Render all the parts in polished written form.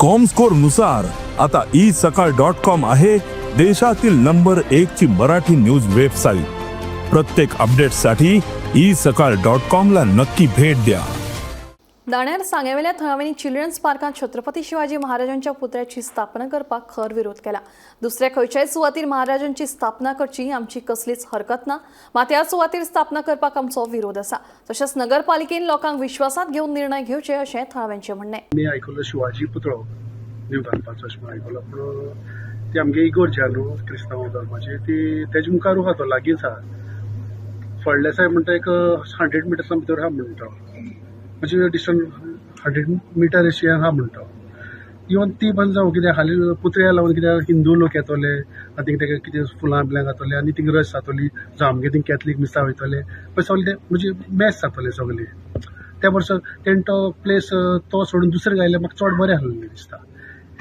Comscore नुसार आता E सकाळ डॉट कॉम आहे देशातील नंबर एक ची मराठी न्यूज वेबसाईट. प्रत्येक अपडेटसाठी ई सकाळ डॉट कॉम ला नक्की भेट द्या. दाण्यार सांगेवेल्या थळाव्यांनी चिल्ड्रन्स पार्कात छत्रपती शिवाजी महाराजांच्या पुतळ्याची स्थापना करपाक खर विरोध केला. दुसऱ्या खंयच्याय सुवातीर महाराजांची स्थापना करची आमची कसलीच हरकत ना, मात ह्या सुवातीर स्थापना करपाक आमचो विरोध आसा. तशेंच नगरपालिकेन लोकांक विश्वासात घेवन निर्णय घेवचे अशें थळाव्यांचें म्हणणें. मी आयकलो शिवाजी पुतळो न्यू घालपाचो अशें म्हूण आयकलो, पूण ती आमगे इगोर्ज आहा न्हू क्रिस्तांव धर्माची, ती तेजे मुखार आहा, तो लागींच आहा. फळ्ळे साहेब म्हणटा एक 100 मिटर्सां भितर आहा म्हणटा, म्हणजे डिस्टन्स 100 मिटर अशी आहा म्हणटा. इवन ती बंद जावं कित्याक हालीं पुतळ्या लावन कित्याक हिंदू लोक येतले आनी तांकां कितें फुलां बिलां घातले आनी थिंग रश जातली. जावं आमगे थिंग कॅथलीक मिसां वयतले पळय, सगळे ते म्हणजे मॅस जातले सगळे. त्या वर्सा तेणें तो प्लेस तो सोडून दुसरें घायल्यार म्हाका चड बरें आसलें दिसता.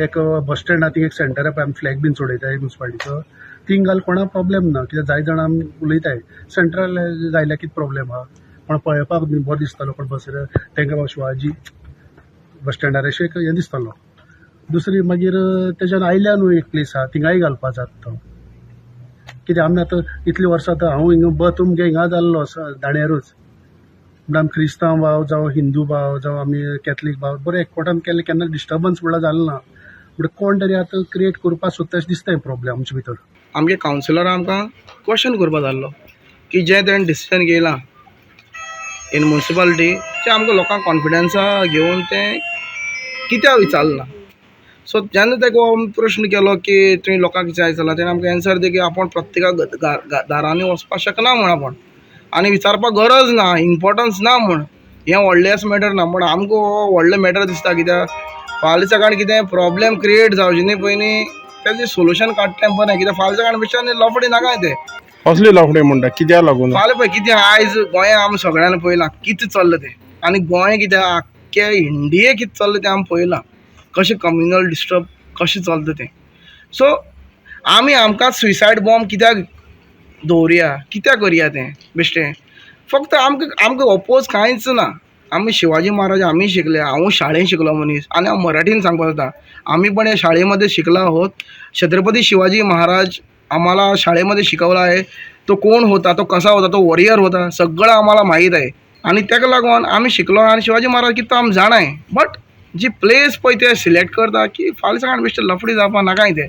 एक बस स्टँडा थिंग एक सेंटर आहा पळय, आमी फ्लॅग बीन चडयताय मुन्सिपालिटीचो, थिंग घाल, कोणा प्रॉब्लेम ना. कित्याक जायते जाणां आमी उलयताय, सेंट्रल घायल्यार कितें प्रॉब्लेम आहा? कोण पळोवपाक बीन बरो दिसतलो, कोण बसर तांकां शिवाजी बस स्टँडार अशें एक हें दिसतलो. दुसरी मागीर तेज्यान आयल्या न्हू एक प्लेस आहा, थिंगाय घालपा जाता तो. कित्याक आमी आतां इतलीं वर्सां, आतां हांव हिंगा बर्थ मुगे हिंगा जाल्लो दाण्यारूच. म्हणल्यार आमी क्रिस्तांव भाव जावं, हिंदू भाव जावं, आमी कॅथलीक भाव बरें एकवटान केल्ले, केन्ना डिस्टर्बन्स म्हणल्यार जालें ना. म्हणटा कोण तरी आतां क्रिएट करपाक सोदता अशें दिसता प्रॉब्लेम आमचे भितर. आमगे कावन्सिलर आमकां क्वेश्चन करपा जाल्लो की जें तेणें डिसिजन घेयलां इन मुन्सिपालिटी तें आमकां लोकांक कॉन्फिडन्सा घेवन तें कित्याक विचारलें ना? सो जेन्ना ताका हो प्रश्न केलो की तुवें लोकांक जाय जाल्यार, तेणें आमकां एन्सर दी की आपूण प्रत्येका दारांनी वचपाक शकना म्हूण आपूण आनी विचारपाक गरज ना, इम्पोर्टन्स ना म्हूण, हें व्हडलें अशें मॅटर ना. पूण आमकां हो व्हडलो मॅटर दिसता, कित्याक फाल्यां सकाळीं कितें प्रॉब्लेम क्रिएट जावचे न्ही पयलीं तेजें सोल्युशन काडटा तें बरें, कित्याक फाल्यां सकाळीं बेश्टें लफडें नाका तें. कसली लफडी म्हणटा? कित्याक लागून? फाल्यां पळय कितें आयज गोंया आमी सगळ्यांनी पळयलां कितें चल्लां तें, आनी गोंय कितें आख्खे इंडिये कितें चल्लां तें आमी पळयलां, कशें कम्युनल डिस्टर्ब कशें चलता तें. सो आमी आमकां सुसायड बॉम्ब कित्याक दवरुया, कित्याक करया तें बेश्टें? फक्त आमकां ओपोज कांयच ना. आमी शिवाजी महाराज आमी शिकले, हांवूय शाळेन शिकलो मनीस आनी हांव मराठीन सांगपाक जाता, आम्ही पण या शाळेमध्ये शिकलो आहोत. छत्रपती शिवाजी महाराज आम्हाला शाळेमध्ये शिकवलं आहे. तो कोण होता, तो कसा होता, तो वॉरियर होता, सगळं आम्हाला माहीत आहे आनी ताका लागून आमी शिकलो आनी शिवाजी महाराज कितें तो आमी जाणाय. बट जी प्लेस पळय ते सिलेक्ट करता की फाल्यां सकाळीं बेश्टें लफडी जावपा नाकाय तें.